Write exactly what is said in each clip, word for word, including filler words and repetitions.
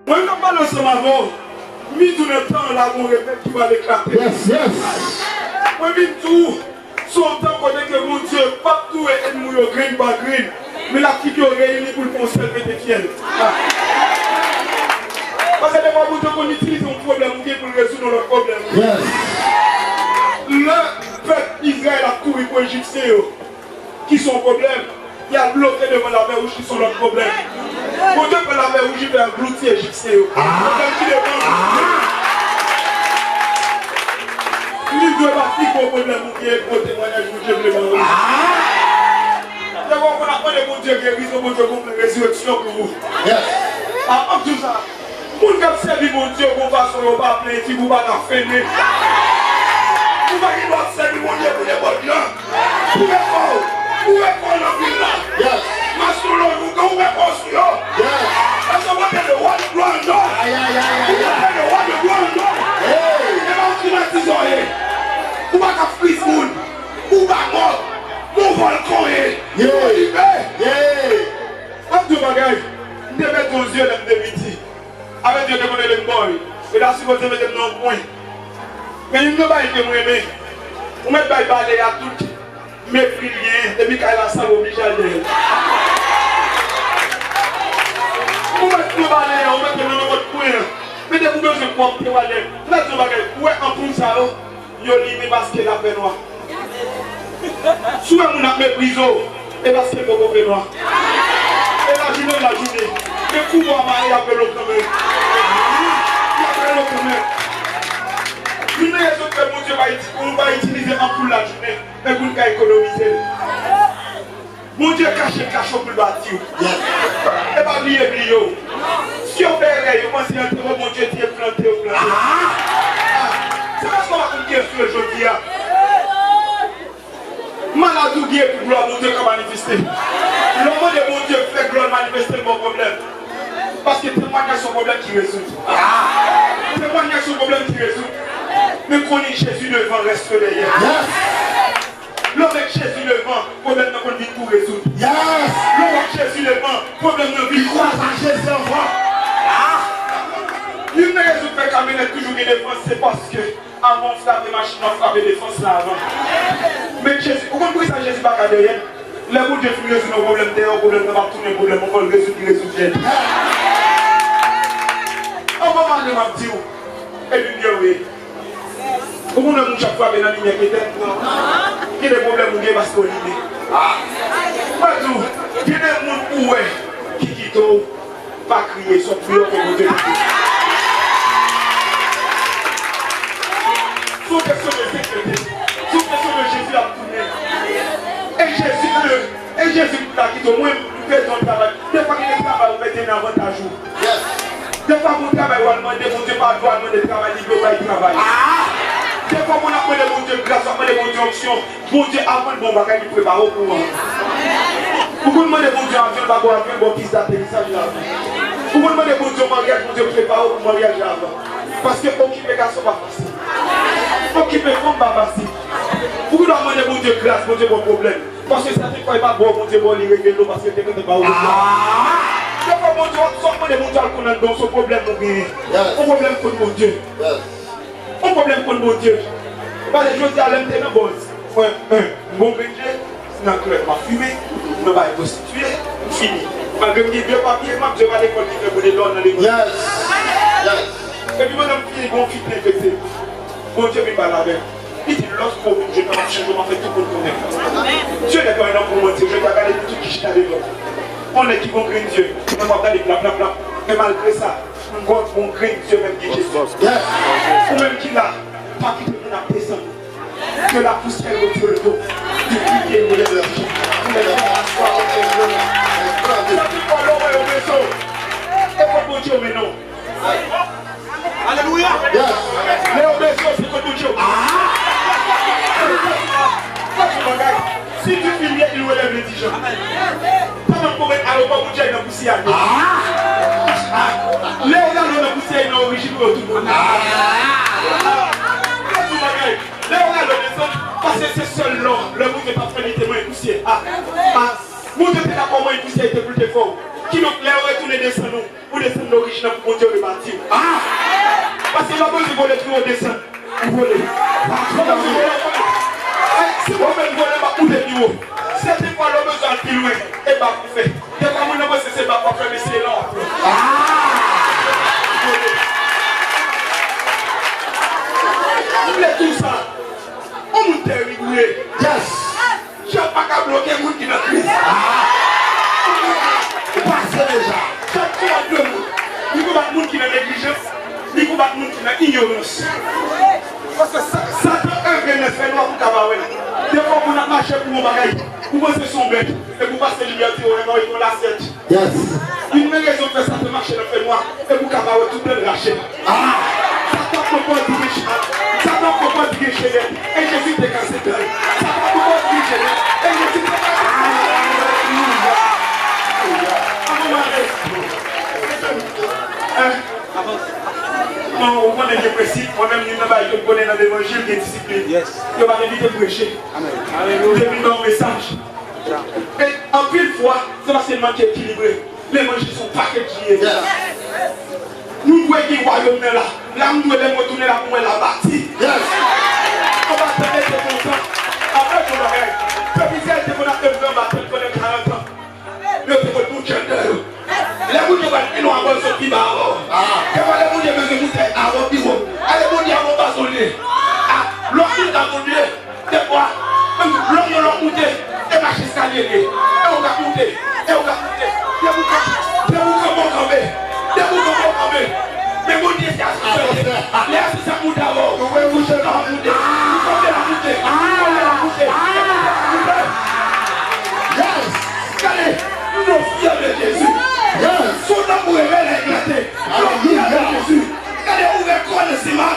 Mwen menm k ap pale ansanm avè w, m vin di w nan tan an la gen yon revèy ki pral eklate. Yes, yes. Mwen vin di w, se yon tan kote ke Bondye p ap toure ènmi w yo grenn pa grenn, men l ap kite yo reyini pou l fè yon sèl mete fyèl. Ah. Paske defwa Bondye konn itilize yon pwoblèm ou gen pou l rezoud yon lòt pwoblèm. Yes. Lè pèp Izrayèl ap kouri pou Ejipsyen yo, ki se yon pwoblèm, y al bloke devan Lamè Wouj ki se yon lòt pwoblèm. Bondye pran Lamè Wouj, li fè anglouti Ejipsyen yo. Pwoblèm ki devan nou. Li dwe pa pi gwo pwoblèm ou gen, gwo temwayaj Bondye vle ba ou. Lè w konn ap mande Bondye gerizon, Bondye gon plan rezireksyon pou ou. Yes. A, m ap di w sa. Moun k ap sèvi Bondye gon fason yo pa plen figi w, pa ka fennen. Ou pa gen dwa ap sèvi Bondye pou nenpòt jan. Boure kò w. Boure kò w nan vil la. Yes. Mache sou lòt ou, boure kò w sou yo. Yes. Paske w pèdi le rwa de glwa an do. Ay, ay, ay, ay, ay. Ou pèdi le rwa de glwa an do. Hey. E pa yon klimatize w ye. Ou pa ka friz moun. Ou pa mò. Yon vòlkan w ye. Yeah. Ou limen. Yeah. M ap di w bagay. M te pèdi yon zye lè m te piti. Avè Dye te konn rele m bòy. Yo ta sipoze mete m nan yon kwen. Men youn nan bagay ke m renmen, ou mèt bay bale a tout mepri l genyen, depi kay la sal, ou oblije al dèyè l. Ou mèt pran bale a, ou mete l nan nenpòt kwen an. Men depi w bezwen kòb, te w al dèyè l. M ta di yon bagay, ou wè anpoul sa yo, yo limen paske l ap fè nwa. Si w wè moun ap meprize w, e paske l poko fè nwa. E lajounen, lajounen. Men kou bwa mare, y ap rele w kanmenm. Y ap rele w kanmenm. Youn nan rezon k fè Bondye pa iti-, ou pa itilize anpoul lajounen, men pou l ka ekonomize l. Bondye kache l kache w pou l bati w. Yes. E pa bliye bliye w. Si yo fè erè, yo panse antere w, Bondye di e plante, yo plante. Ah! Se paske w pa konn kiyès ou ye jodi a. Maladi w gen pou glwa Bondye ka manifeste. Lè w mande Bondye fè glwa l manifeste, l ba w pwoblèm. Paske temwayaj se yon pwoblèm ki rezoud. Temwayaj se yon pwoblèm ki rezoud. Men konnen Jezi devan, rès yo dèyè. Yes. Lè w met Jezi devan, pwoblèm nan konn vin tou rezoud. Yes. Lè w met Jezi devan, pwoblèm nan vin tou rezoud. Li kwaze ak Jezi anvan. Ah! Youn nan rezon k fè kamyonèt toujou gen defans, se paske avan w frape machin nan, w frape defans la avan. Men Jezi, ou konn poukisa Jezi pa ka dèyè l? Lè Bondye fin rezoud yon pwoblèm dèyè w, pwoblèm nan p ap tounen pwoblèm ankò, l rezoud, li rezoud nèt. Anvan m ale, m ap di w, epi m byen wi. Ou konnen moun k ap frape nan limyè petèt, gen de pwoblèm ou gen paske w limen. Mwen di w, gen de moun ou wè ki kite w, pa kriye, se yon priyè ke Bondye tande. Se yon kesyon de sekirite. Se yon kesyon de Jezi ap tounen. E Jezi, e Jezi pou ta kite w. Mwen, m bezwen yon travay. Defwa gen de travay ou mete nan avantaj ou. Yes. Defwa gon travay w al mande, Bondye pa dwe al mande travay, li dwe bay travay. Ah! Defwa moun ap mande Bondye gras, w ap mande Bondye onksyon. Bondye, avan l ba w bagay, li prepare w pou an. Ou konn mande Bondye avyon, l pa ba w avyon, l ba w pis daterisaj la avan. Ou konn mande Bondye maryaj, Bondye prepare w pou maryaj la avan. Paske okipe gason pa fasil. Okipe fanm pa fasil. Ou konn mande Bondye gras, Bondye ba w pwoblèm. Paske sèten fwa, e pa ba w Bondye ba w, li revele w paske l te gentan ba w. Ah! Defwa Bondye, sa w mande Bondye al konn anndan w, se yon pwoblèm ou genyen. Yes. Yon pwoblèm konn Bondye. Yes. Yon pwoblèm konn Bondye. Paske jodi a, lè m te nan bòz, mwen, en, m gon grenn je, nan klèb m ap fimen, nan bagay pwostitiye, m fini. Malgre m gen de papye, m ap di yo pa lekòl ki fè boule lò nan lekòl. Yes. Yes. Epi pandan m fini, gon fi te enfekte. Bondye vin pale avè m. Li di, lòske w vin jwenn mwen, m ap chanje w, m ap fè tout moun konnen. Dieu n'est pas un homme pour mentir, je te gade pou tout ki chita devan. On nèg ki gon grenn zye, men w ap gade blap, blap, blap. Men malgre sa, m gon, gon grenn zye menm ki Jezi. Yes. Ou menm ki la, pa kite moun ap desann ou. Que la poussière retire le dos. Di pye nou leve. Ou leve aswa. Sa tout fwa lè w wè yo bese w, e kot Bondye w mennen w. Alelouya. Yes. Lè yo bese w, se kot Bondye w. Ah! Sa se bagay. Si Dieu filme, il relève les dix jours. Pandan w kouri al nan pousye a, nan pousye a. Ah! Leonardo nan pousye a, nan orijin ou yo tout bon. Ah! Sa se bagay. Leonardo desann, paske se sèl lò, lè Bondye t ap fè li te manyen pousye. Ah! Ah! Bondye te dakò manyen pousye, te pou l te fè w. Ki Lè yo retounen desann ou, ou desann nan orijin nan pou Bondye rebati w. Ah! Paske lè w bezwen vole pi wo, desann. Ou vole. Ou bezwen vole, vole. Ey, si w menm vole, m ap moute pi wo. Sèten fwa, lè w bezwen al pi lwen, e bak ou fè. Defwa moun nan panse se bak w ap fè, men se lan w ap pran. Ah! M vle di w sa. On moun terib ou ye. Yes. Djab pa ka bloke moun ki nan Kris. Ah! Ou pase deja. Djab konbat de moun. Li konbat moun ki nan neglijans, li konbat moun ki nan inyorans. Paske sa, Satan evre nan fènwa pou ka pa wè. Defwa moun ap mache pou yon bagay, ou panse se yon bèt, epi w pase limyè, di w, "Wè, non, yon lasyèt." Yes. Youn nan rezon k fè Satan mache nan fènwa, e pou ka pa wè tout bèl rache. Ah! Satan konprann di gen chal. Satan konprann di gen jenèt. E Jezi te kase dan l. Satan konprann di gen jenèt. E Jezi te kase dan l. Alelouya! Amen, amen. Hein? Non, ou konnen gen prensip. Mwen menm, youn nan bagay ke m konnen nan levanjil, gen disiplin. Yes. Yo pa envite m preche. Amen. Alelouya. Depi m ba yon mesaj. E anpil fwa, se paske n manke ekilibre. Levanjil se yon pakèt li ye. Yes. Nou dwe gen wayòm nan la. La m dwe lè m retounen la pou mwen la bati. Yes. Anba tèt te kontan. Apre yon bagay, pèp Izrayèl te konn ap leve anba tèt pandan karant an. Yo te konn moun ki anndan yo. Lè moun yo pral pi lwen, apre yo sot pi ba ankò. Ah. Kèlkeswa lè moun yo bezwen moute avan pi wo. Ale moun yo avan w pa zonye. Ah, lòt moun ta zonye. Defwa, menm lòm nan lòm moute, e mache eskalye l ye. E w ka moute, e w ka moute. Depi w kanpe, depi w kanpe, w kanpe. Depi w kanpe, w kanpe. Men Bondye se asistè. Lè asistè ap moute avè w, ou chita w ap moute. Ou kanpe l ap moute. Ou kanpe l ap moute. Yes! Gade, nou fyè de Jezi. Yes! Son lanmou revele eklate. Nou fyè de Jezi. Gade, ouvè kò nan sima.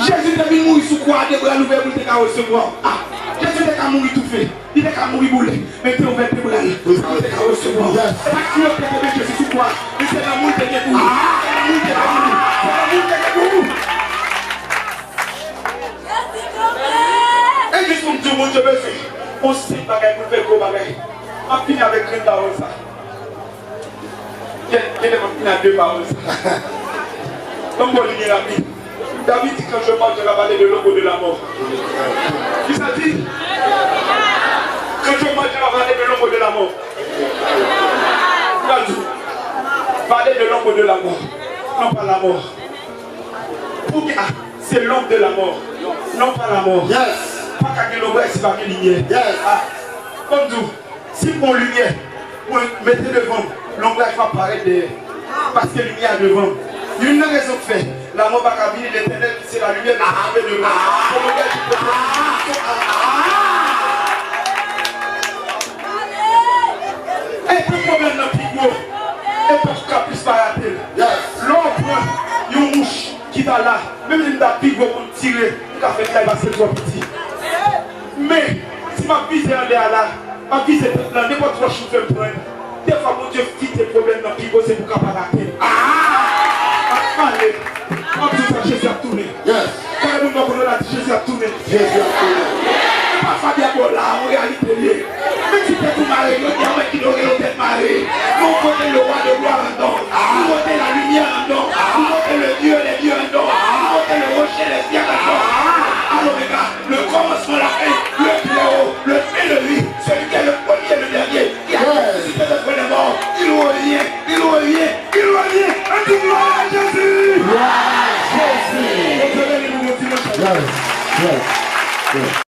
Jezi te vin mouri sou kwa a, de bra l ouvè pou l te ka resevwa w. Ah, Jezi te ka mouri toufe, li te ka mouri boule, men l te ouvè de bra l pou l te ka resevwa w. Yes. E pa ti lòt te kenbe Jezi sou kwa a, men se lanmou l te gen pou ou. Ah! Se lanmou l te gen pou ou. Se lanmou l te gen pou ou. E jis pou m di w, Bondye bezwen yon senp bagay pou l fè gwo bagay. M ap fini avèk grenn pawòl sa. Gen, gen lè m ap fini ak de pawòl sa. Ban m ba w li byen rapid. David di, "Quand je mors, je vais parler de l'ombre de la mort." Kisa l di? "Quand je mors, je vais parler de l'ombre de la mort." Sa l di, "Parler de l'ombre de la mort, non pas la mort." Pou ki, ah, c'est l'ombre de la mort, non pas la mort. Yes. Pa ka gen lonbraj si pa gen limyè. Yes. Ah, ban m di w, si m pran limyè, mwen mete devan m, lonbraj va parèt dèyè. Paske limyè a devan m. Youn nan rezon k fè lamò pa ka vini, Letènèl ki se lalimiè devan m. Fò lonbraj ki pote. E pou pwoblèm nan pi gwo, e pou ka plis pa rate l. Yes. Lè w pran yon mouch ki ta la, menm si m ta pi gwo pou m tire, m ka fè kay pase l twò piti. Men, si m ap vize anlè a la, m ap vize tèt la, nenpòt wòch m fè m pran, defwa Bondye kite pwoblèm nan pi gwo, se pou ka pa rate l. Ah! M ap pale, m ap di w sa, Jezi ap tounen. Yes. Gade moun bò kote w la, di, "Jezi ap tounen." Jezi ap tounen. E pa fabya bò la, an reyalite l ye. Menm si tèt ou mare, jodi a mwen ki dwe gen yon tèt mare. Nous voter le roi de gloire en nous. Nous voter la lumière en nous. Nous voter le Dieu des dieux en nous. Nous voter le rocher des siècles en nous. Alléluia. Le commencement, la fin, le très haut, le saint de lui, celui qui est le premier, le dernier, qui a ressuscité d'entre les morts. Il revient, il revient, il revient. Un petit gloire à Jésus. Gloire à Jésus. Bondye beni nou, bon dimanch. Yes, yes, yes.